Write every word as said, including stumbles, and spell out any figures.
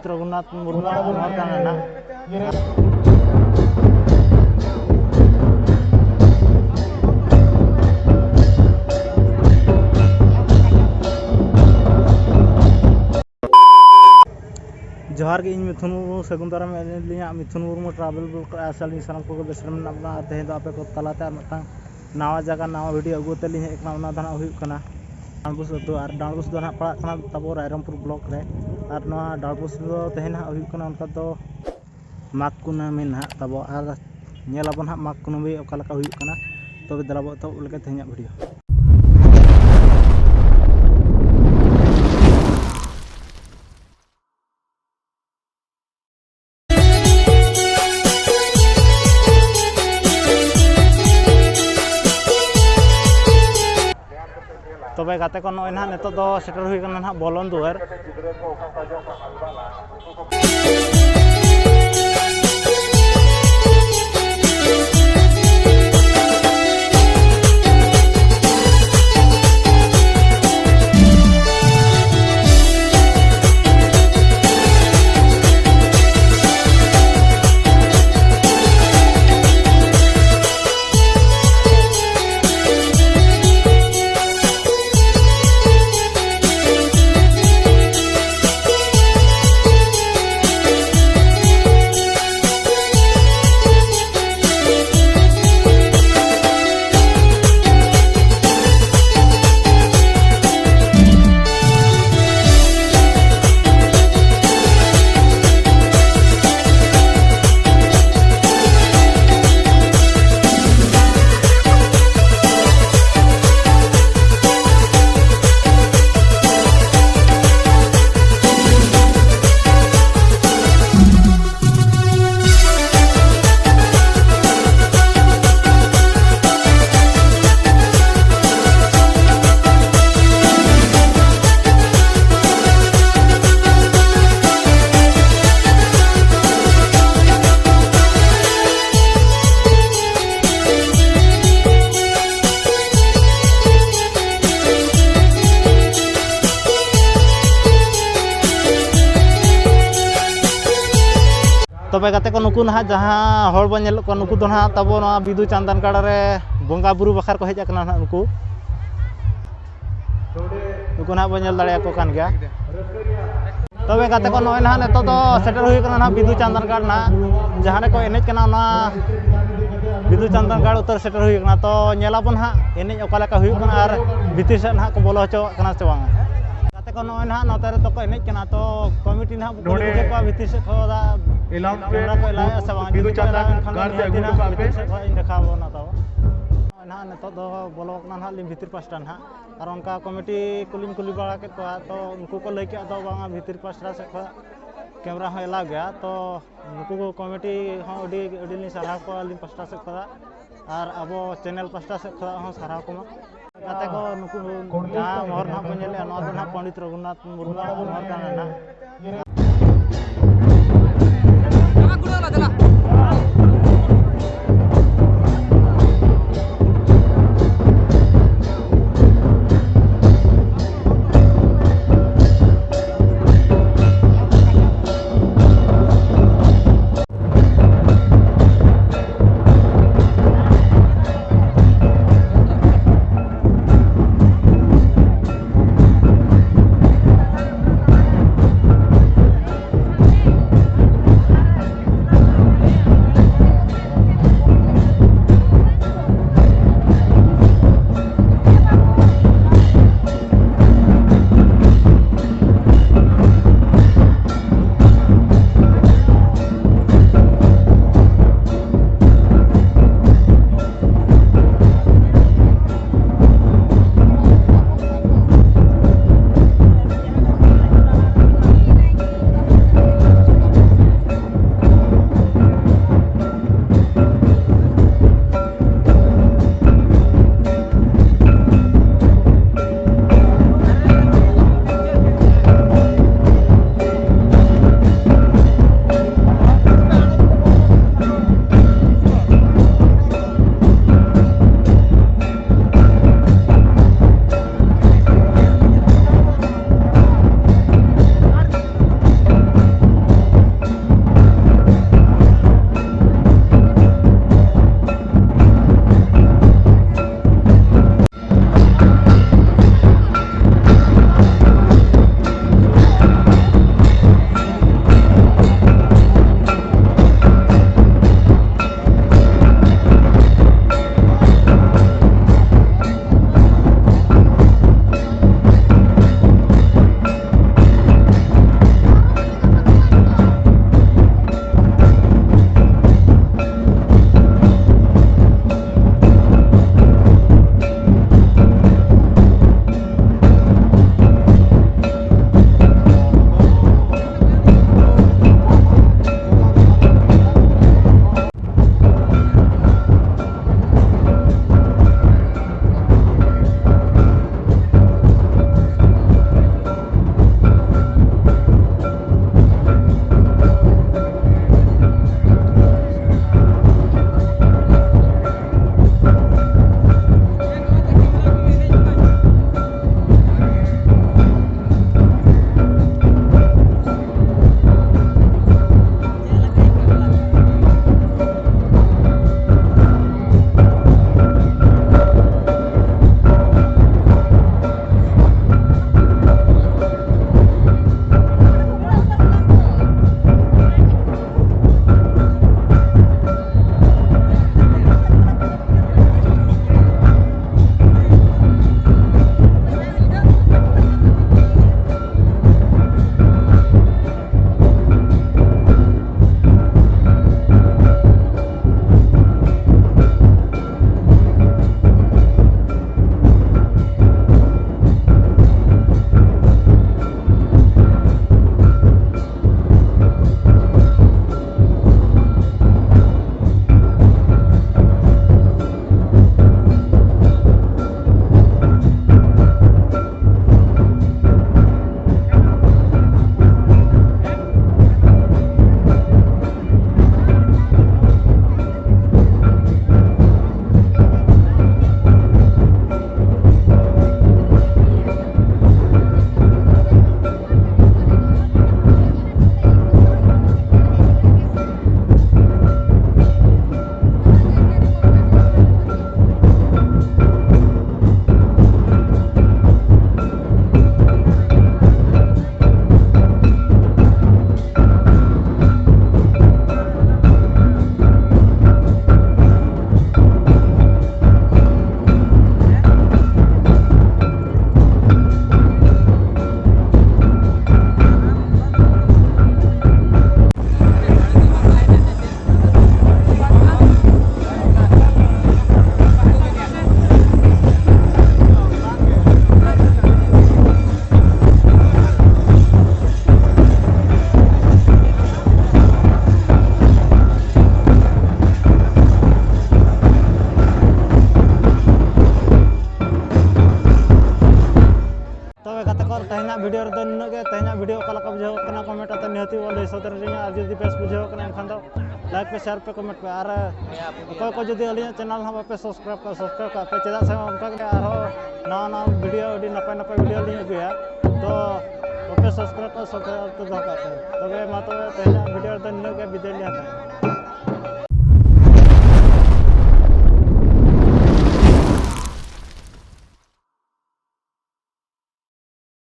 ᱨᱚᱜᱷᱩᱱᱟᱛᱷ ᱢᱩᱨᱢᱩᱣᱟᱜ ᱱᱚᱣᱟ ᱠᱟᱱᱟ ᱱᱟᱜ᱾ ᱡᱚᱦᱟᱨ ᱜᱮ, ᱤᱧ ᱢᱤᱛᱷᱩᱱ ᱢᱩᱨᱢᱩ, ᱥᱟᱹᱜᱩᱱ ᱫᱟᱨᱟᱢ ᱮᱫ ᱞᱤᱧᱟ ᱢᱤᱛᱷᱩᱱ ᱢᱩᱨᱢᱩ ᱴᱨᱟᱵᱷᱮᱞ ᱵᱞᱚᱜ ᱨᱮ᱾ ᱟᱥᱟ ᱟᱹᱞᱤᱧ ᱥᱟᱱᱟᱢ ᱠᱚᱜᱮ ᱵᱮᱥ ᱨᱮ ᱢᱮᱱᱟᱜ ᱵᱚᱱᱟ᱾ ᱟᱨ ᱛᱮᱦᱮᱧ ᱫᱚ ᱟᱯᱮ ᱠᱚ ᱛᱟᱞᱟᱛᱮ ᱟᱨ ᱢᱤᱫᱴᱟᱝ ᱱᱟᱣᱟ ᱡᱟᱭᱜᱟ, ᱱᱟᱣᱟ ᱵᱷᱤᱰᱤᱭᱳ ᱟᱹᱜᱩ ᱠᱟᱛᱮ ᱞᱤᱧ ᱦᱮᱡ ᱟᱠᱟᱱᱟ᱾ ᱚᱱᱟ ᱫᱚ ᱱᱟᱜ ᱦᱩᱭᱩᱜ ᱠᱟᱱᱟ ᱰᱟᱸᱰᱵᱳᱥ ᱟᱹᱛᱩ, ᱟᱨ ᱰᱟᱸᱰᱵᱳᱥ ᱫᱚ ᱱᱟᱜ ᱯᱟᱲᱟᱜ ᱠᱟᱱᱟ ᱛᱟᱵᱚ ᱨᱟᱭᱨᱚᱝᱯᱩᱨ ᱵᱞᱚᱠ ᱨᱮ᱾ ᱟᱨ ᱱᱚᱣᱟ ᱰᱟᱸᱰᱵᱳᱥ ᱫᱚ ᱛᱮᱦᱮᱧ ᱱᱟᱜ ᱦᱩᱭᱩᱜ ᱠᱟᱱᱟ ᱚᱱᱠᱟ ᱫᱚ ᱢᱟᱜᱽ ᱠᱩᱱᱟᱹᱢᱤ ᱱᱟᱦᱟᱜ ᱛᱟᱵᱚ, ᱟᱨ ᱧᱮᱞ ᱟᱵᱚᱱ ᱦᱟᱸᱜ ᱢᱟᱜᱽ ᱠᱩᱱᱟᱹᱢᱤ ᱚᱠᱟ ᱞᱮᱠᱟ ᱦᱩᱭᱩᱜ ᱠᱟᱱᱟ᱾ ᱛᱚᱵᱮ ᱫᱮᱞᱟ ᱵᱚ ᱮᱛᱚᱦᱚᱵ ᱞᱮᱜᱮ ᱛᱮᱦᱮᱧᱟᱜ ᱵᱷᱤᱰᱤᱭᱳ᱾ ᱛᱚᱵᱮ ᱜᱟᱛᱮ ᱠᱚ, ᱱᱚᱜᱼᱚᱭ ᱱᱟᱦᱟᱜ ᱱᱤᱛᱚᱜ ᱫᱚ ᱥᱮᱴᱮᱨ ᱦᱩᱭ ᱠᱟᱱᱟ ᱱᱟᱦᱟᱜ ᱵᱚᱞᱚᱱ ᱫᱩᱣᱟᱹᱨ᱾ ᱛᱚᱵᱮ ᱜᱟᱛᱮ ᱠᱚ, ᱱᱩᱠᱩ ᱱᱟᱦᱟᱜ ᱡᱟᱦᱟᱸ ᱦᱚᱲ ᱵᱚᱱ ᱧᱮᱞᱮᱫ ᱠᱚᱣᱟ, ᱱᱩᱠᱩ ᱫᱚ ᱱᱟᱦᱟᱜ ᱛᱟᱵᱚ ᱱᱚᱣᱟ ᱵᱤᱫᱩ ᱪᱟᱸᱫᱟᱱ ᱜᱟᱲ ᱨᱮ ᱵᱚᱸᱜᱟ ᱵᱩᱨᱩ ᱵᱟᱠᱷᱨᱟ ᱠᱚ ᱦᱮᱡ ᱟᱠᱟᱱᱟ ᱱᱟᱦᱟᱜ᱾ ᱱᱩᱠᱩ ᱱᱩᱠᱩ ᱱᱟᱦᱟᱜ ᱵᱚᱱ ᱧᱮᱞ ᱫᱟᱲᱮᱭᱟᱠᱚ ᱠᱟᱱ ᱜᱮᱭᱟ᱾ ᱛᱚᱵᱮ ᱜᱟᱛᱮ ᱠᱚ, ᱱᱚᱜᱼᱚᱭ ᱱᱟᱦᱟᱜ ᱱᱤᱛᱚᱜ ᱫᱚ ᱥᱮᱴᱮᱨ ᱦᱩᱭ ᱠᱟᱱᱟ ᱱᱟᱦᱟᱜ ᱵᱤᱫᱩ ᱪᱟᱸᱫᱟᱱ ᱜᱟᱲ ᱱᱟᱦᱟᱜ, ᱡᱟᱦᱟᱸ ᱨᱮᱠᱚ ᱮᱱᱮᱡ ᱠᱟᱱᱟ, ᱚᱱᱟ ᱵᱤᱫᱩ ᱪᱟᱸᱫᱟᱱ ᱜᱟᱲ ᱩᱛᱟᱹᱨ ᱥᱮᱴᱮᱨ ᱦᱩᱭ ᱠᱟᱱᱟ᱾ ᱛᱚ ᱧᱮᱞᱟᱵᱚᱱ ᱦᱟᱸᱜ ᱮᱱᱮᱡ ᱚᱠᱟ ᱞᱮᱠᱟ ᱦᱩᱭᱩᱜ ᱠᱟᱱᱟ ᱟᱨ ᱵᱷᱤᱛᱤᱨ ᱥᱮᱫ ᱱᱟᱦᱟᱜ ᱠᱚ ᱵᱚᱞᱚ ᱦᱚᱪᱚᱣᱟᱜ ᱠᱟᱱᱟ ᱥᱮ ᱵᱟᱝᱟ᱾ ᱜᱟᱛᱮ ᱠᱚ, ᱱᱚᱜᱼᱚᱭ ᱱᱟᱦᱟᱜ ᱱᱚᱛᱮ ᱨᱮᱫᱚ ᱠᱚ ᱮᱱᱮᱡ ᱠᱟᱱᱟ᱾ ᱛᱚ ᱠᱚᱢᱤᱴᱤ ᱱᱟᱦᱟᱜ ᱠᱩᱞᱤ ᱱᱚᱰᱮ ᱵᱩᱡᱷᱟᱹᱣ ᱠᱚᱣᱟ ᱵᱷᱤᱛᱤᱨ ᱥᱮᱫ ᱠᱷᱚᱱ ᱫᱟ-, ᱮᱞᱟᱢ ᱯᱮ ᱠᱮᱢᱨᱟ ᱠᱚ ᱮᱞᱟᱣᱮᱫᱼᱟ ᱥᱮ ᱵᱟᱝ? ᱵᱤᱫᱩ ᱡᱩᱫᱤ ᱠᱚ ᱪᱟᱸᱫᱟᱱ ᱮᱞᱟᱣᱮᱫ ᱠᱷᱟᱱ ᱫᱚ ᱜᱟᱲ ᱛᱮ ᱱᱤᱦᱟᱹᱛ ᱟᱹᱜᱩ ᱱᱟᱦᱟᱜ ᱦᱚᱴᱚ ᱠᱟᱜ ᱵᱷᱤᱛᱤᱨ ᱯᱮ᱾ ᱥᱮᱫ ᱠᱷᱚᱱ ᱤᱧ ᱫᱮᱠᱷᱟᱣ ᱟᱵᱚᱱᱟ ᱛᱟᱵᱚ᱾ ᱱᱚᱜᱼᱚᱭ ᱱᱟᱦᱟᱜ ᱱᱤᱛᱚᱜ ᱫᱚ ᱵᱚᱞᱚ ᱠᱟᱱᱟ ᱱᱟᱦᱟᱜ ᱞᱤᱧ ᱵᱷᱤᱛᱤᱨ ᱯᱟᱥᱴᱟ ᱱᱟᱦᱟᱜ᱾ ᱟᱨ ᱚᱱᱠᱟ ᱠᱚᱢᱤᱴᱤ ᱠᱚᱞᱤᱧ ᱠᱩᱞᱤ ᱵᱟᱲᱟ ᱠᱮᱫ ᱠᱚᱣᱟ, ᱛᱚ ᱩᱱᱠᱩ ᱠᱚ ᱞᱟᱹᱭ ᱠᱮᱫ ᱫᱚ ᱵᱟᱝᱟ ᱵᱷᱤᱛᱤᱨ ᱯᱟᱥᱴᱟ ᱥᱮᱫ ᱠᱷᱚᱱ ᱠᱮᱢᱨᱟ ᱦᱚᱸ ᱮᱞᱟᱣ ᱜᱮᱭᱟ᱾ ᱛᱚ ᱱᱩᱠᱩ ᱠᱚ ᱠᱚᱢᱤᱴᱤ ᱦᱚᱸ ᱟᱹᱰᱤ, ᱟᱹᱰᱤ ᱞᱤᱧ ᱥᱟᱨᱦᱟᱣ ᱠᱚᱣᱟ ᱟᱹᱞᱤᱧ ᱯᱟᱥᱴᱟ ᱥᱮᱫ ᱠᱷᱚᱱᱟᱜ, ᱟᱨ ᱟᱵᱚ ᱪᱮᱱᱮᱞ ᱯᱟᱥᱴᱟ ᱥᱮᱫ ᱠᱷᱚᱱᱟᱜ ᱦᱚᱸ ᱥᱟᱨᱦᱟᱣ ᱠᱚᱢᱟ᱾ ᱜᱟᱛᱮ ᱠᱚ, ᱱᱩᱠᱩ ᱡᱟᱦᱟᱸ ᱢᱚᱦᱚᱨ ᱱᱟᱦᱟᱜ ᱵᱚᱱ ᱧᱮᱞᱮᱜᱼᱟ, ᱱᱚᱣᱟ ᱫᱚ ᱱᱟᱦᱟᱜ ᱯᱚᱱᱰᱤᱛ ᱨᱚᱜᱷᱩᱱᱟᱛᱷ ᱢᱩᱨᱢᱩᱣᱟᱜ ᱢᱚᱦᱚᱨ ᱠᱟᱱᱟ ᱱᱟᱦᱟᱜ᱾ ᱵᱩᱡᱷᱟᱹᱣ ᱠᱟᱱᱟ, ᱠᱚᱢᱮᱱᱴ ᱟᱛᱮ ᱱᱤᱦᱟᱹᱛᱤ ᱚᱞ ᱞᱟᱹᱭ ᱥᱚᱫᱚᱨ ᱟᱹᱞᱤᱧᱟ᱾ ᱟᱨ ᱡᱩᱫᱤ ᱵᱮᱥ ᱵᱩᱡᱷᱟᱹᱣ ᱠᱟᱱᱟ, ᱮᱱᱠᱷᱟᱱ ᱫᱚ ᱞᱟᱭᱤᱠ ᱯᱮ, ᱥᱮᱭᱟᱨ ᱯᱮ, ᱠᱚᱢᱮᱱᱴ ᱯᱮ᱾ ᱟᱨ ᱚᱠᱚᱭ ᱠᱚ ᱡᱩᱫᱤ ᱟᱹᱞᱤᱧᱟᱜ ᱪᱮᱱᱮᱞ ᱦᱚᱸ ᱵᱟᱯᱮ ᱥᱟᱵᱥᱠᱨᱟᱭᱤᱵ ᱠᱟᱜᱼᱟ, ᱥᱟᱵᱥᱠᱨᱟᱭᱤᱵ ᱠᱟᱜ ᱯᱮ᱾ ᱪᱮᱫᱟᱜ ᱥᱮ ᱚᱱᱠᱟ ᱜᱮ ᱟᱨᱦᱚᱸ ᱱᱟᱣᱟ ᱱᱟᱣᱟ ᱵᱷᱤᱰᱤᱭᱳ, ᱟᱹᱰᱤ ᱱᱟᱯᱟᱭ ᱱᱟᱯᱟᱭ ᱵᱷᱤᱰᱤᱭᱳ ᱞᱤᱧ ᱟᱹᱜᱩᱭᱟ᱾ ᱛᱚ ᱵᱟᱯᱮ ᱥᱟᱵᱥᱠᱨᱟᱭᱤᱵ ᱠᱟᱜᱼᱟ, ᱥᱟᱵᱥᱠᱨᱟᱭᱤᱵ ᱠᱟᱛᱮ ᱫᱚᱦᱚ ᱠᱟᱜ ᱯᱮ᱾ ᱛᱚᱵᱮ ᱢᱟ ᱛᱚᱵᱮ ᱛᱮᱦᱮᱧᱟᱜ ᱵᱷᱤᱰᱤᱭᱳ ᱨᱮᱫᱚ ᱱᱤᱱᱟᱹᱜ ᱜᱮ, ᱵᱤᱫᱟᱹᱭ ᱞᱤᱧ ᱦᱟᱛᱟᱣᱟ᱾